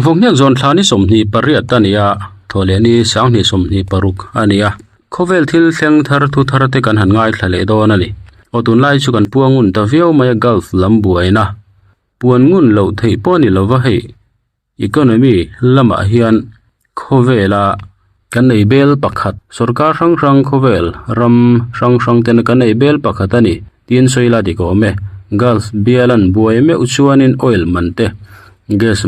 Vawkniak zawn thla ni 28 a ni a, thawhleh ni 2026 a ni a. Khawvel thil thleng thar thu thar te kan han ngaithla leh dawn a ni. Aw tunlai chu kan puang ngun ta viau mai a Gulf lam buaina puan ngun loh theih pawh ni lova hei Economy lamah hian khawvela kan nei bel pakhat sorkar hrang hrang khawvel ram hrang hrang tena kan nei bel pakhat a ni tiin sawi la dik awm e. Gulf bial an buai meuh chuanin oil man te gas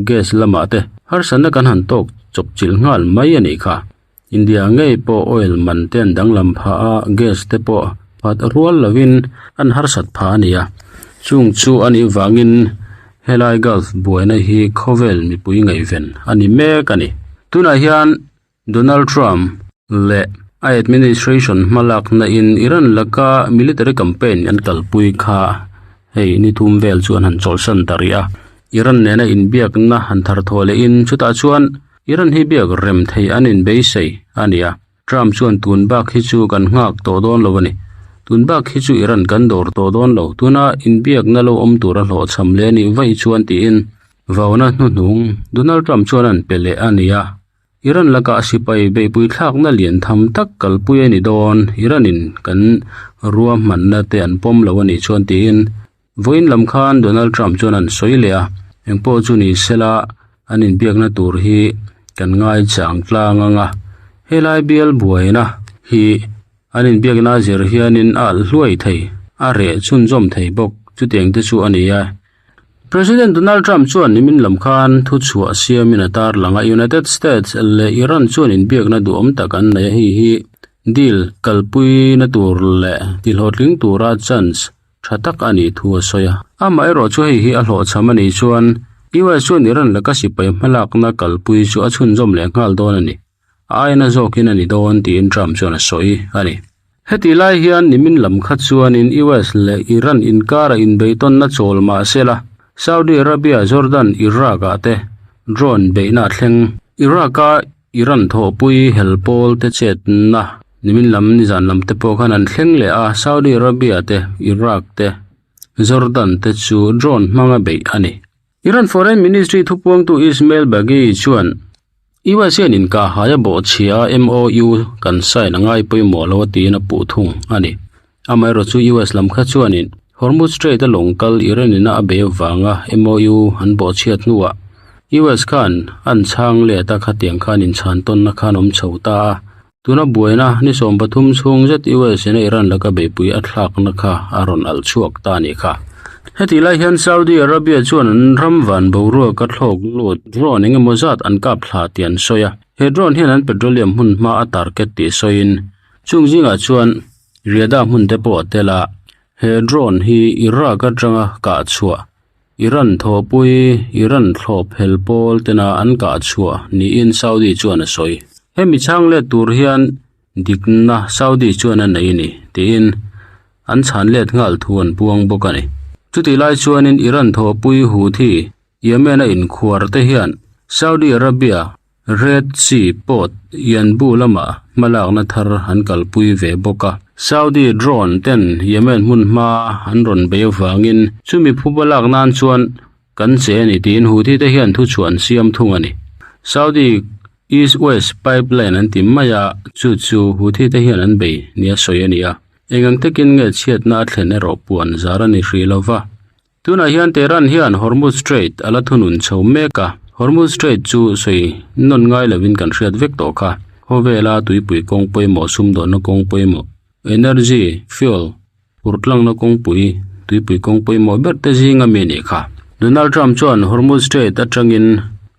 gas lamah te harsatna kan han tawk chawp chilh nghal mai a nih kha. India ngei pawh oil man te an danglam phah a, gas te pawh phat rual lovin an harsat phah a ni a. Chung chu a nih vangin helai Gulf buaina hi khawvel mipui ngaihven a ni mek a ni. Tunah hian Donald Trump leh a administration hmalakna in Iran laka military campaign an kalpui kha hei ni thum vel chu an han chawlhsan ta rih a. Iran nena inbiakna han tharthawh lehin chutah chuan Iran hi biak rem thei an inbeisei a ni a, Trump chuan tun bak hi chu kan nghak tawh dawn lo a ni. Tun bak hi chu Iran kan dawr tawh dawn lo, tuna inbiakna lo awm tura hlawhchham leh a nih vaih chuan tiin vauna hnuhnung Donald Trump chuan an pe leh a ni a. Iran lakah sipai beihpui thlakna lian tham tak kalpui a ni dawn, Iran-in kan ruahmanna te an pawm lo a nih chuan tiin Vawiin lam khan Donald Trump chuan an sawi leh a, engpawh chu ni sela an inbiakna tur hi kan ngai chang tlang ang a, helai bial buaina hi an inbiakna a zir hianin a alh hluai thei, a reh chhunzawm thei bawk, chutiang te chu a ni a. President Donald Trump chuan nimin lam khan thuchhuah siamin a tarlang a, United States leh Iran chuan inbiakna duhawm tak an nei a, hei hi deal kalpuina tur leh tihlawhtling tura chance tha tak a nih thu a sawi a. Amaherawh chu hei hi a hlawhchham a nih chuan US chuan Iran laka sipai hmalakna kalpui chu a chhunzawm leh nghal dawn a ni. A aina zawkin a ni dawn tiin Trump chuan a sawi a ni. Heti lai hian nimin lam kha chuanin US leh Iran inkara inbeihtawnna chawl mah sela Saudi Arabia, Jordan, Iraq-ah te drone beihna a thleng. Iraq-a Iran thawhpui hel pawl te chetna nimin lam nizan lam te pawh khan an thleng leh a, Saudi Arabia te, Iraq te, Jordan te chu drone hmanga beih a ni. Iran Foreign Ministry thupuangtu Ismail Baghaei chuan US hian inkahhai a bawhchhia a MOU kan sign a ngai pawimawh lo a tiin a puh thung a ni. Amaherawh chu US lam kha chuanin Hormuz Strait a lawng kal Iran ina a bei avanga MOU an bawhchhiat hnuah US khan an chhang let a khatiang khan inchhan tawnna khan awm chho ta a. Tuna buaina ni 13 chhung zet US ina Iran laka beihpui a thlakna kha a rawn alh chhuak ta a nih kha. Heti lai hian Saudi Arabia chuan an ram van boruak a thlawk lut drone eng emaw zat an kap thla tih an sawi a. He drone hian an petroleum hmun hma a target tih sawiin chung zingah chuan Riyadh-a hmun te pawh a tel a, he drone hi Iraq atanga kah chhuah, Iran thawhpui, Iran thlawp hel pawl tena an kah chhuah niin Saudi chuan a sawi. Hemi chhang let tur hian dikna Saudi chuan a nei a ni, tiin an chhan let nghal thu an puang bawk a ni. Chutih lai chuanin Iran thawhpui Houthi, Yemen-a inkhuar te hian Saudi Arabia Red Sea port Yanbu lamah hmalakna thar an kalpui ve bawk a. Saudi drone ten Yemen hmun hma an rawn bei avangin chumi phuba lak nan chuan kan che a ni tiin Houthi te hian thuchhuah an siam thung a ni. Saudi East-West pipeline an ti mai a, chu chu Houthi te hian an bei nia sawi a ni a. Eng ang takin nge chhiatna a thlen erawh puan zar a ni hrih lova. Tunah hian Tehran hian Hormuz Strait a la thunun chho mek a, Hormuz Strait chu sawi nawn ngai lovin kan hriat vek tawh kha. Khawvela tuipui kawng pawimawh, sumdawnna kawng pawimawh, energy, fuel, phurtlangna kawngpui, tuipui kawng pawimawh ber te zinga mi a nih kha. Donald Trump chuan Hormuz Strait atangin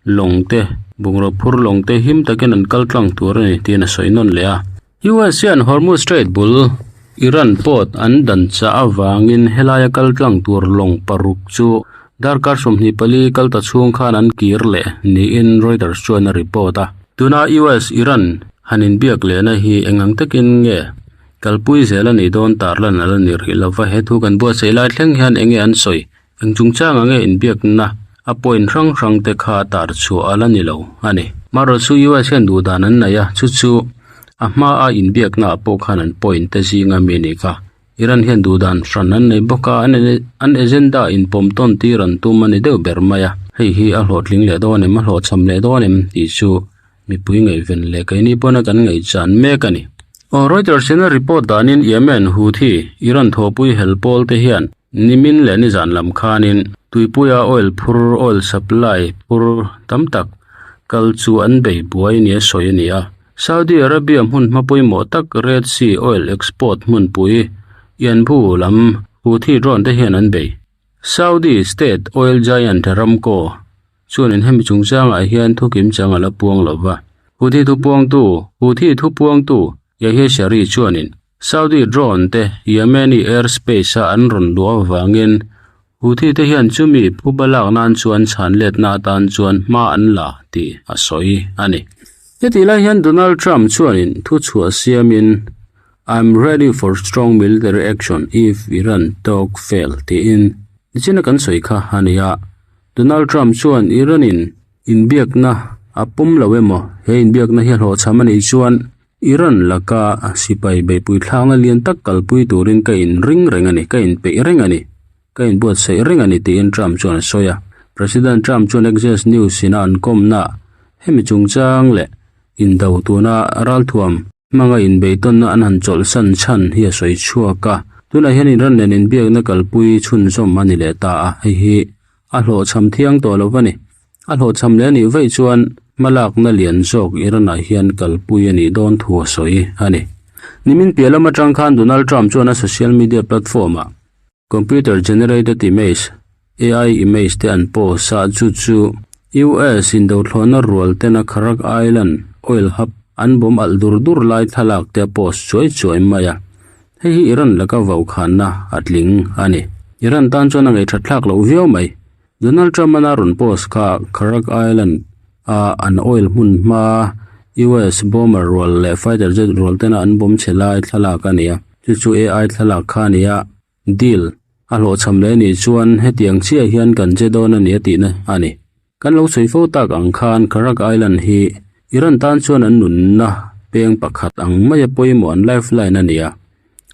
lawng te, bungraw phur lawng te him takin an kal tlang tur a ni tiin a sawi nawn leh a. US hian Hormuz Strait bul Iran port an dan chah avangin helaia kal tlang tur lawng paruk chu darkar 24 kal ta chhung khan an kir leh niin Reuters chuan a report a. Tuna US-Iran han inbiak lehna hi eng ang takin nge kalpui zel a nih dawn tarlan a la ni rih lova, he thu kan buatsaih lai thleng hian eng nge an sawi, eng chungchangah nge inbiakna a point hrang hrang te kha tar chhuah a la ni lo a ni. Marawh chu US hian duhdan an nei a, chu chu a hma a inbiakna ah pawh khan an point te zinga mi a nih kha. Iran hian duhdan hran an nei bawk a, an agenda inpawm tawn tir an tum a ni deuh ber mai a. Hei hi a hlawhtling leh dawn em, a hlawhchham leh dawn em tih chu mipui ngaihven leh keini pawna kan ngaihchan mek a ni. Aw Reuters in a report danin Yemen Houthi Iran thawhpui hel pawl te hian nimin leh nizan lam khanin tuipuia oil phur oil supply phur tam tak kal chu an bei buai nia sawi a ni a. Saudi Arabia hmun hma pawimawh tak Red Sea oil export hmunpui Yanbu lam Houthi drone te hian an bei. Saudi state oil giant Aramco chuanin hemi chungchangah hian thu kimchang a la puang lo va. Houthi thupuangtu Houthi thupuangtu Yahya Saree chuanin Saudi drone te Yemeni airspace a an rawn luah avangin Houthi te hian chumi phuba lak nan chuan chhan letna atan chuan hma an la tih a sawi a ni. Hetih lai hian Donald Trump chuanin thuchhuah siamin I'm ready for strong military action if Iran talk fail tiin nichina kan sawi kha a ni a. Donald Trump chuan Iran-in inbiakna a pawm lo emaw he inbiakna hi a hlawhchham a nih chuan Iran laka sipai beihpui thlakna lian tak kalpui turin ka inring reng a ni, ka inpeih reng a ni, ka inbuatsaih reng a ni tiin Trump chuan a sawi a. President Trump chuan Axios News ina an kawmnaah hemi chungchang leh indo tuna ralthuam Hmanga inbeihtawnna an han chawlhsan chhan hi a sawi chhuak a, tunah hian Iran nen inbiakna kalpui chhunzawm a ni leh ta a, hei hi a hlawhchham thiang tawh lo va ni. A hlawhchham leh a nih vaih chuan hmalakna lian zawk Iran-ah hian kalpui a nih dawn thu a sawi a ni. Nimin piah lam atang khan Donald Trump chuan a social media platform-ah Computer generated image, AI image te an post a, chu chu US indothlawhna rual tena Kharak Island oil hub an bawm alh dur dur lai thlalak te a post chuai chuai mai a. Hei hi Iran laka vaukhana a tling a ni. Iran tan chuan a ngeihthat thlak loh viau mai. Donald Trump-an a rawn post kha Kharak Island a an oil hmun hma US bomber rual leh fighter jet rual tena an bawm chhe lai thlalak a ni a, chu chu AI thlalak kha a ni a. Deal a hlawhchham leh anih chuan hetiang chiah hian kan che dawn a ni a tihna a ni. Kan lo sawi fo tak ang khan Kharak Island hi Iran tan chuan an nunna peng pakhat ang maia pawimawh an lifeline a ni a.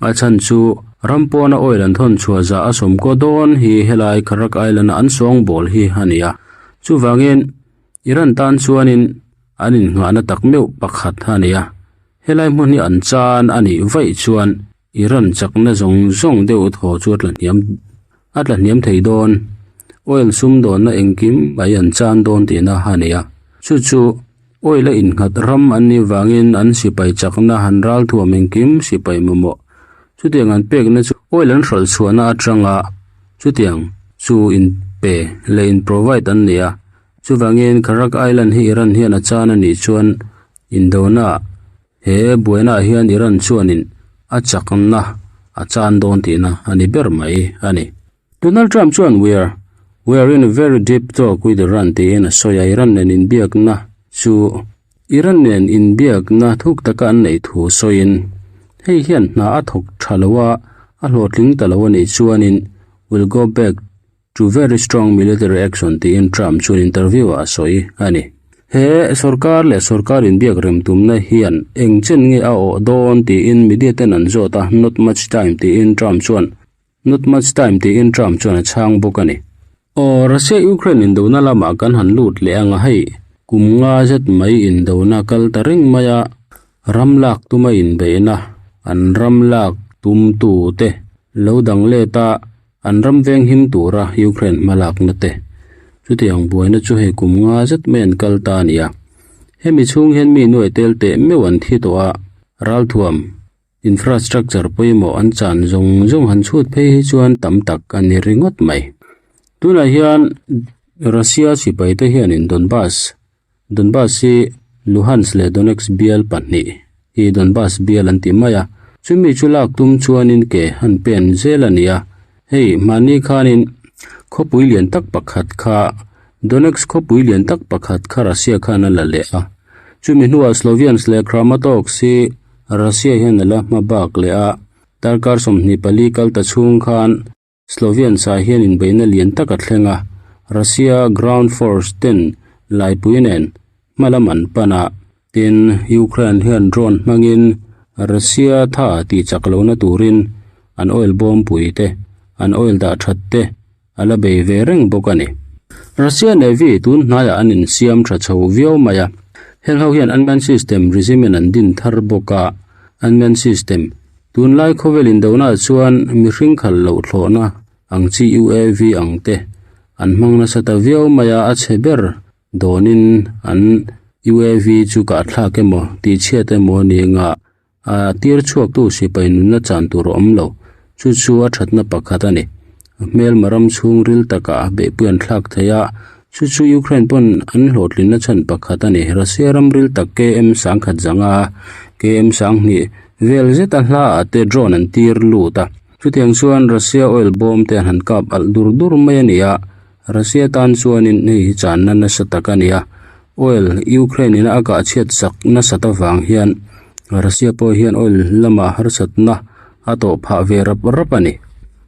A chhan chu ram pawna oil an thawn chhuah zah a sawmkaw dawn hi helai Kharak Island-a an sawngbawl hi a ni a. Chuvangin Iran tan chuanin an innghahna tak meuh pakhat a ni a. Helai hmun hi an chan a nih vaih chuan Iran chakna zawng zawng deuh thaw chu a tla hniam a tla hniam thei dawn. Oil sumdawnna engkim mai an chan dawn tihna a ni a. Chu chu oil a innghat ram an nih vangin an sipai chakna han ral thuam engkim sipai mamawh. Chutiang an pekna chu oil an hralh chhuahna atanga chutiang chu in pe leh in provide an ni a. Chuvangin Kharak Island hi Iran hian a chan a nih chuan indona He buainaah hian Iran chuanin a chakna a chan dawn tihna a ni ber mai a ni. Donald Trump chuan We are we are in a very deep talk with Iran tiin a sawi a, Iran nen inbiakna chu Iran nen inbiakna thuk taka an neih thu sawiin hei hian hna a thawk tha lo a, a hlawhtling ta lo a nih chuanin we'll go back To very strong military action tiin Trump chuan interview ah a sawi a ni. He sorkar leh sorkar inbiak rem tumna hian eng chen nge a awh dawn tiin media ten an zawt a, not much time tiin Trump chuan not much time tiin Trump chuan a chhang bawk a ni. Aw Russia-Ukraine indona lamah kan han lut leh ang a hei, kum nga zet mai indona kal ta reng mai a, ram lak tuma inbeihna an ram lak tumtu te lo dang let a, An ram veng him tura Ukraine hmalakna te chutiang buaina chu hei kum nga zet mai an kal ta a ni a. Hemi chhung hian mi nuai tel teh meuh an thi tawh a, ralthuam, infrastructure pawimawh an chan zawng zawng han chhut phei hi chuan tam tak a ni ringawt mai. Tunah hian Russia sipaite hianin Donbas Donbas hi Luhansk leh Donetsk bial pahnih hi Donbas bial an ti mai a, chumi chu lak tum chuanin ke han pen zel a ni a, hei mahni khanin khawpui lian tak pakhat kha Donetsk khawpui lian tak pakhat kha Russia khan a la leh a, chumi hnuah Sloviansk leh Kramatorsk hi Russia hian a la hma bak leh a, darkar 24 kal ta chhung khan Sloviansk ah hian inbeihna lian tak a thleng a, Russia ground force ten laipui nen hma lam an pan a, tin Ukraine hian drone hmangin Russia tha tih chak lohna turin an oil bawmpui te, an oil dah that te a la bei ve reng bawk a ni. Russia Navy tun hnaiah an insiam tha chho viau mai a, heng ho hian unmanned system regiment an din thar bawk a, unmanned system tunlai khawvel indona chuan mihring khalh loh thlawhna ang chi UAV ang te an hmang nasa ta viau mai a, a chhe ber dawnin an UAV chu kahthlak emaw tihchhiat emaw a ni anga A tir chhuaktu sipai nunna chan tur a awm lo, chu chu a thatna pakhat a ni. A hmelma ram chhung ril takah beihpui an thlak thei a, chu chu Ukraine pawn an hlawhtlinna chhan pakhat a ni. Russia ram ril tak KM sangkhat zanga KM sanghnih vel zeta hlaah te drone an tir lut a. Chutiang chuan Russia oil bawm te an han kap alh dur dur mai a ni a, Russia tan chuanin hei hi channa nasa tak a ni a. Oil Ukraine ina a kah chhiat sak nasat avang hian Russia pawh hian oil lamah harsatna a tawh phah ve rap rap a ni.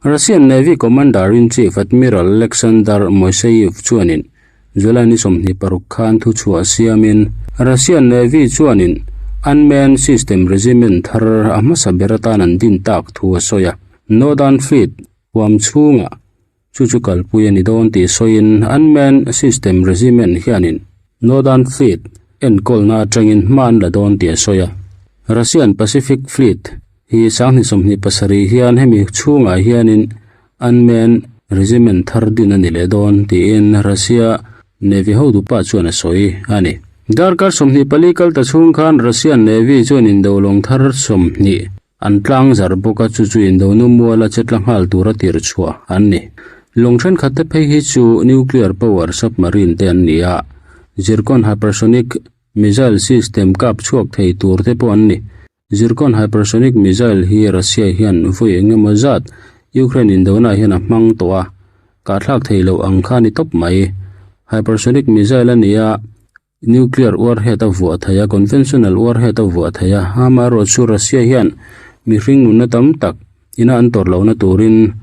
Russian Navy Commander-in-Chief Admiral Alexander Moiseyev chuanin July ni 26 khan thuchhuah siamin Russian Navy chuanin Unmanned System Regiment thar a hmasa ber atan an din tak thu a sawi a. Northern Fleet huam chhungah Chu chu kalpui a ni dawn tih sawiin Unmanned System Regiment hianin Northern Fleet enkawlna atangin hma an la dawn tih a sawi a. Russian Pacific Fleet hi 2027 hian hemi chhungah hianin Unmanned Regiment thar din a ni leh dawn tiin Russia Navy hotupa chuan a sawi a ni. Darkar 24 kal ta chhung khan Russian Navy chuan indolawng thar 20 An tlang zar bawk a, chu chu indonu muala che tla nghal tura tir chhuah an ni. Lawng thenkhat te phei hi chu nuclear power submarine te an ni a, Zircon hypersonic missile system kap chhuak thei tur te pawh an ni. Zircon hypersonic missile hi Russia hian vawi eng emaw zat Ukraine indona hian a hmang tawh a, kahthlak thei loh ang kha a ni tawp mai. Hypersonic missile a ni a. Nuclear warhead a vuah thei a, conventional warhead a vuah thei a, amaherawhchu Russia hian mihring nunna tam tak ina an tawrh lohna turin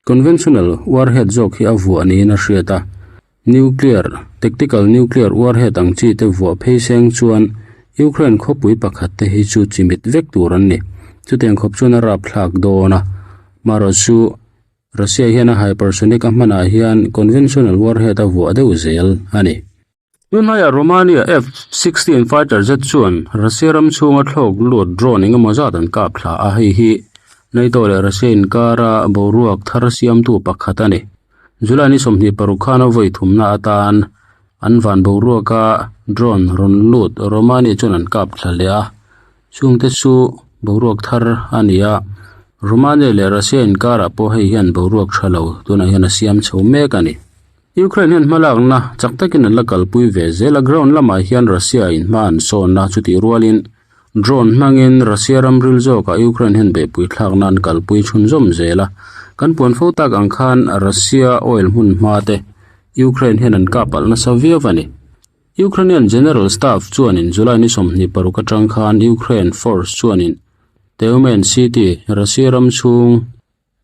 conventional warhead zawk hi a vuah niin a hriat a. Nuclear, tactical nuclear warhead ang chi te vuah phei seng chuan Ukraine khawpui pakhat te hi chu chimit vek tur an ni. Chutiang khawp chuan a rapthlak dawn a, amaherawhchu Russia hian a hypersonic a hmanah hian conventional warhead a vuah deuh zel a ni. Tunhnaia Romania F-sixteen fighter jet chuan Russia ram chhunga thlawk lut drone eng emaw zat an kap thla a, hei hi NATO leh Russia inkara boruak thar siamtu pakhat a ni. July ni 26 khan a vawi thumna atan an van boruaka drone rawn lut Romania chuan an kap thla leh a, chungte chu boruak thar a ni a, Romania leh Russia inkarah pawh hei hian boruak tha lo tunah hian a siam chho mek a ni. Ukraine hian hmalakna chak takin an la kalpui ve zel a, ground lamah hian Russia in hma an sawn a, chutih rualin drone hmangin Russia ram ril zawkah Ukraine hian beihpui thlakna an kalpui chhunzawm zel a, kan puan fo tak ang khan Russia oil hmun hma te Ukraine hian an kap alh nasa viau a ni. Ukrainian General Staff chuanin July ni 26 atang khan Ukraine force chuanin Tyumen City, Russia ram chhung,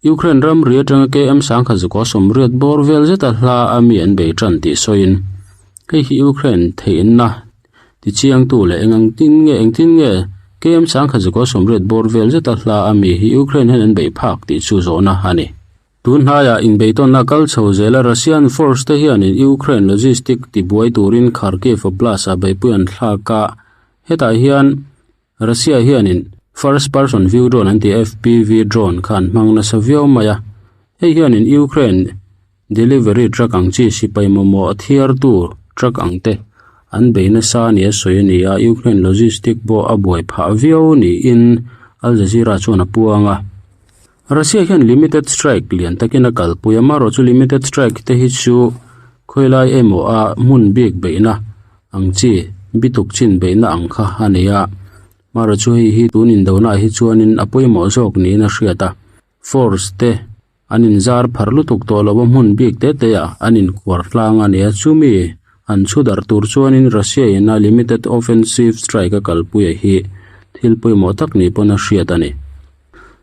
Ukraine ramri atanga KM sangkhat zukaw sawmriat bawr vel zeta hla a mi an bei tan tih sawiin hei hi Ukraine theihnna tichiangtu leh eng ang tin nge engtin nge KM sangkhat zukaw sawmriat bawr vel zeta hla a mi hi Ukraine hian an bei phak tih chu zawhna a ni. Tun hnaiah inbeitawnna kal chho zela Russian force te hianin Ukraine logistic tibuai turin Kharkiv Oblast-ah beihpui an thlak a, hetah hian Russia hianin First Person View Drone an tih FPV drone kha an hmang nasa viau mai a, hei hianin Ukraine delivery truck ang chi sipai mamawh thiartu truck ang te an bei nasa nia sawi a ni a, Ukraine logistic pawh a buai phah viau niin Al Jazeera chuan a puang a. Russia hian limited strike lian takin a kalpui a, amaherawhchu limited strike te hi chu khawilai emaw a hmun bik beihna ang chi bituk chin beihna ang kha a nei a, amaherawhchu hei hi tun indona ah hi chuanin a pawimawh zawk niin a hriat a, force te an inzar phar lutuk tawh lo a hmun bik te te ah an inkhuar tlang a ni a, chumi an chhu darh tur chuanin Russia in a limited offensive strike a kalpui a hi thil pawimawh tak ni pawn a hriat a ni.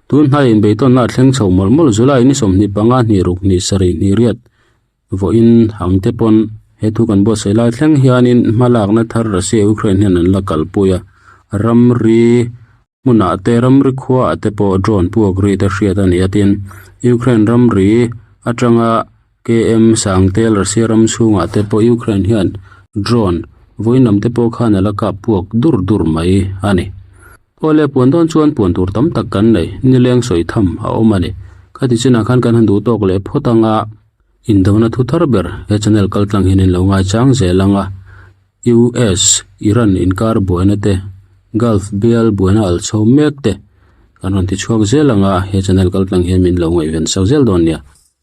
Tun hnai inbeitawnna a thleng chho mawlh mawlh July ni 25 hnih ruk hnih sarih hnih riat vawiin ang te pawn he thu kan buatsaih lai thleng hianin hmalakna thar Russia Ukraine hian an la kalpui a, ramri hmunah te ramri khuaah te pawh drone puak ri te hriat a ni a tin Ukraine ramri atanga. KM Sangtel Russia ram chhungah te pawh Ukraine hian drone vawiin lam te pawh khan a la kap puak dur dur mai a ni. Awle puan dawn chuan puan tur tam tak kan nei, nileng sawi tham a awm a ni. Khati chinah khan kan han duh tawk leh phawt anga indona thu thar ber he channel kal tlang hian in lo ngaichang zel ang a. US, Iran inkar buaina te, Gulf bial buaina al chho mek te kan rawn ti chhuak zel ang a, he channel kal tlang hian min lo ngaihven sak zel dawn nia.